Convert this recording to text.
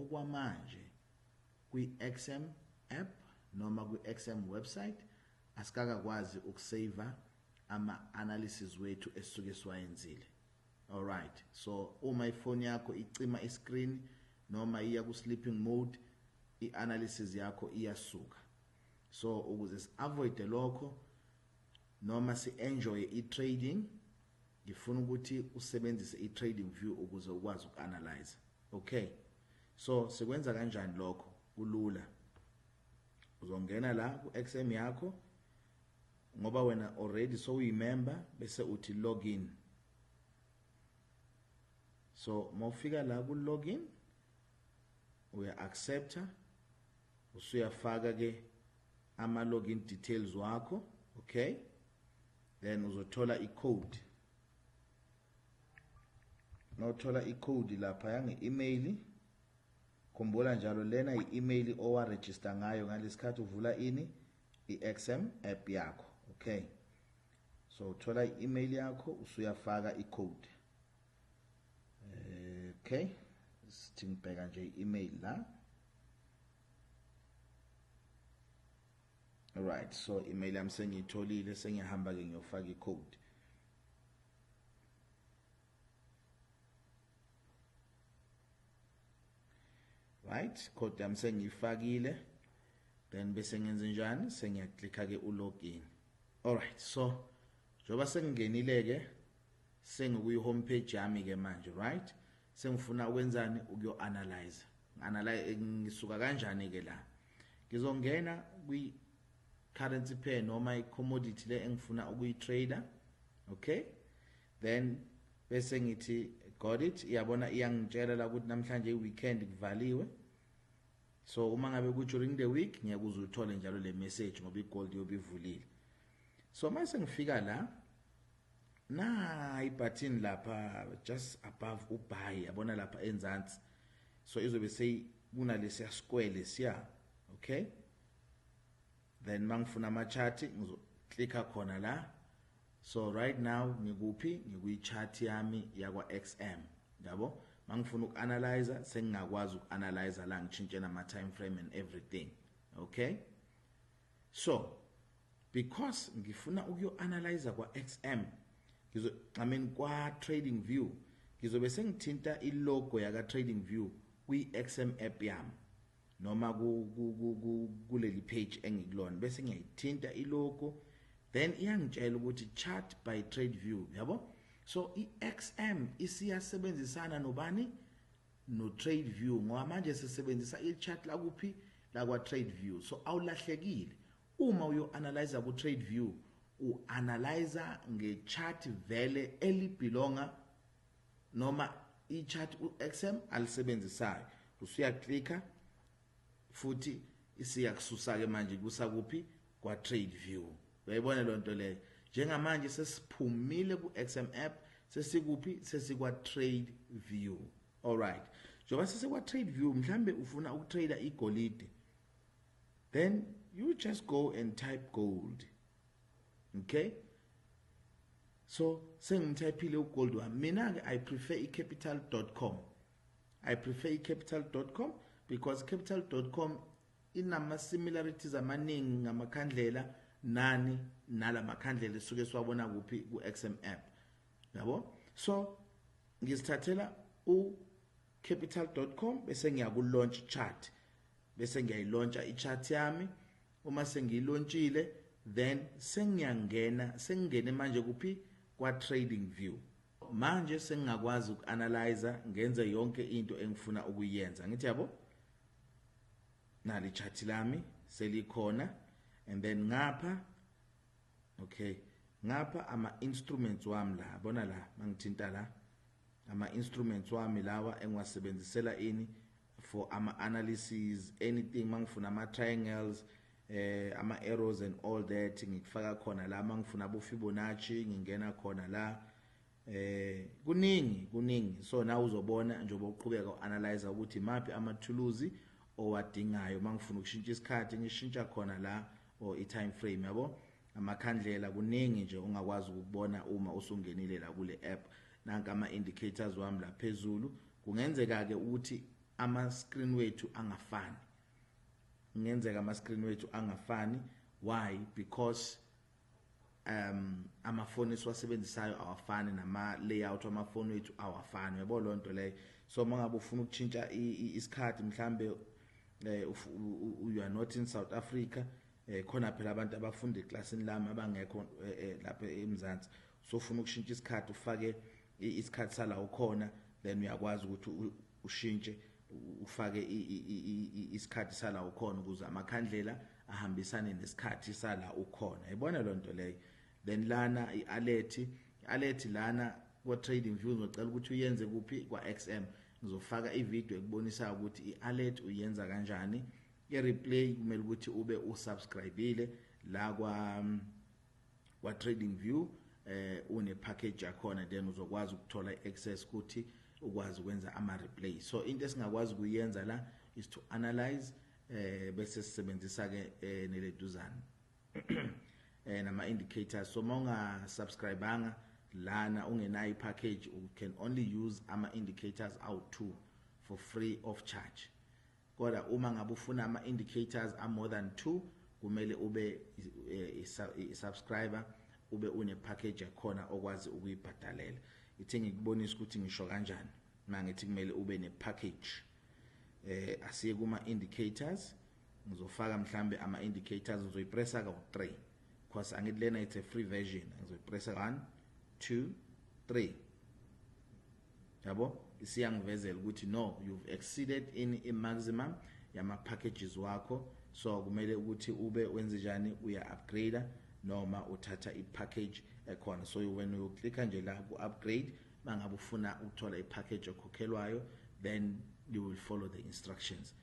Okwamanje kwi-XM app noma kwi-XM website asikakakwazi ukusave ama-analysis wethu esisuke siwayenzile. Alright, so uma ifoni yakho icima iscreen noma iya ku-sleeping mode, i-analysis yakho iyasuka. So ukuze si-avoid lokho noma si-enjoy i-trading, ngifuna ukuthi usebenzise i-trading view ukuze ukwazi uku-analyze. Okay, so sikwenza kanjani lokho? Kulula. Uzongena la ku-XM yakho, ngoba wena already sowuyimember, bese uthi login. So mawufika la ku login uya accepta, usuyafaka ke ama login details wakho. Okay, then uzothola i-code. Nawuthola i-code lapha yange-email, khumbula njalo lena i-email owaregister ngayo ngalesikhathi uvula ini i-XM app yakho. Okay, so uthola i-email yakho, usuyafaka i-code. Okay, sithi ngibheka nje i-email la. Alright, so email yami sengiyitholile, sengiyahamba ke ngiyofaka i-code. Right, code yami sengiyifakile, then bese ngenze njani? Sengiyaklikha ke u-login. Alright, so njengoba sengingenile ke sengikuyi home page yami ke manje, right? Sengifuna ukwenzani? Ukuyo analyze. Analyze ngisuka kanjani ke la? Ngizongena kwi currency pair noma i commodity le engifuna ukuyi-trader. Okay, then bese ngithi got it. Iyabona, iyangitshela la ukuthi namhlanje i-weekend, kuvaliwe. So uma ngabe ku during the week ngeke uze uthole njalo le message ngoba igold yobe ivulile. So mase ngifika la, na ibutton lapha just above ubuy, yabona lapha enzansi, so izobe sey kunalesiya square lesiya. Okay, then mangifuna ama chart ngizoclicka khona la. So right now ngikuphi? Ngikuyi chart yami yakwa XM, yabo. Mangifuna ukuanalyze, sengingakwazi ukuanalyze la, ngishintshe nama time frame and everything. Okay, so because ngifuna ukuyo analyze kwa XM, ngizo, I mean kwa Trading View, ngizobe sengithinta ilogo yaka Trading View kwi XM app yami noma ku kuleli page engikulona, bese ngiyayithinta ilogo, then iyangitshela ukuthi chart by Trade View, yabo. So iXM isiyasebenzisana nobani? No Trade View, ngoba manje sisebenzisa i-chart la kuphi? La kwa Trade View. So awulahlekile uma uyo analyze ku Trade View, uanalyze ngechart vele elibelonga noma i-chart uXM alisebenzisayo. Usuyaklikha futhi isiyakususa ke manje kusakuphi? Kwa Trade View. Uyayibona lo nto leyo? Njengamanje sesiphumile ku XM app, sesikuphi? Sesikwa Trade View. Alright, njengoba sesikwa Trade View, mhlambe ufuna ukutrade igolide, then you just go and type gold. Okay, so sengimtypeile ugold wami. Mina ke I prefer icapital.com. I prefer icapital.com because capital.com inama similarities amaningi ngamakhandlela nani nalamakhandlela esuke siwabona kuphi? Ku XM app, yabo. So ngizithathela u capital.com, bese ngiya ku launch chart, bese ngiyayilauncha i-chart yami. Uma sengiyilaunchile, then sengiyangena, sengingene manje kuphi? Kwa Trading View. Manje sengingakwazi ukuanalyze, ngenze yonke into engifuna ukuyenza. Ngithi yabo, nali chart lami selikhona, and then ngapha, okay, ngapha ama instruments wami la, yabona la mangithinta la, ama instruments wami lawa engiwasebenzisela ini? For ama analysis, anything. Mangifuna ama triangles, ama arrows and all that, ngikufaka khona la. Mangifuna abo Fibonacci, ngingena khona la. Kuningi kuningi. So na uzobona njengoba uqhubeka uanalyze ukuthi mapi amathuluzi owadingayo. Mangifuna ukushintsha isikhathi, ngishintsha khona la, or i time frame, yabo, amakhandlela, kuningi nje ongakwazi ukubona uma usungenile la kule app. Nanka ama indicators wami la phezulu. Kungenzeka ke ukuthi Ama screen wethu angafani, kungenzeka ama screen wethu angafani. Why? Because amafoni esiwasebenzisayo awafani, nama layout amafoni wethu awafani, uyabo lo nto leyo. So mangabe ufuna ukutshintsha isikhathi, mhlambe you are not in South Africa, khona phela abantu abafunda eklasini lami abangekho lapha eMzansi, so ufuna ukushintsha isikhathi, ufake isikhathi sala ukhona, then uyakwazi ukuthi ushintshe, ufake isikhathi sala ukhona ukuze amakhandlela ahambisane nesikhathi sala ukhona, yibona lo nto leyo. Then lana i-alert lana kwa Trading View, ngizocela ukuthi uyenze kuphi? Kwa XM. Ngizofaka ivideo ekubonisa ukuthi i-alert uyenza kanjani. I-replay kumele ukuthi ube usubscribeile la kwa Trading View, une package yakhona, then uzokwazi ukuthola iaccess ukuthi ukwazi ukwenza ama replay. So into esingakwazi ukuyenza la is to analyze, bese sisebenzisa ke neleduzana nama indicators. So mawunga subscribanga lana, ungenayo ipackage, you can only use ama indicators awu2 for free of charge. Kodwa uma ngabe ufuna ama indicators a more than 2, kumele ube i-subscriber, ube une package yakhona okwazi ukuyibhadalela. Ithi ngikubonisa ukuthi ngisho kanjani mangithi kumele ube ne package. Asiye kuma indicators. Ngizofaka mhlambe ama indicators, ngizoyipressa ka 3 because angithi lena it's a free version. Ngizoyipressa 1, 2, 3, yabo, isiyangivezela ukuthi no, you've exceeded in i maximum yama packages wakho, so kumele ukuthi ube wenze njani? Uya upgrade noma uthatha i package ekhona. So when you click nje la ku upgrade, mangabe ufuna ukuthola i package ekhokhelwayo, then you will follow the instructions.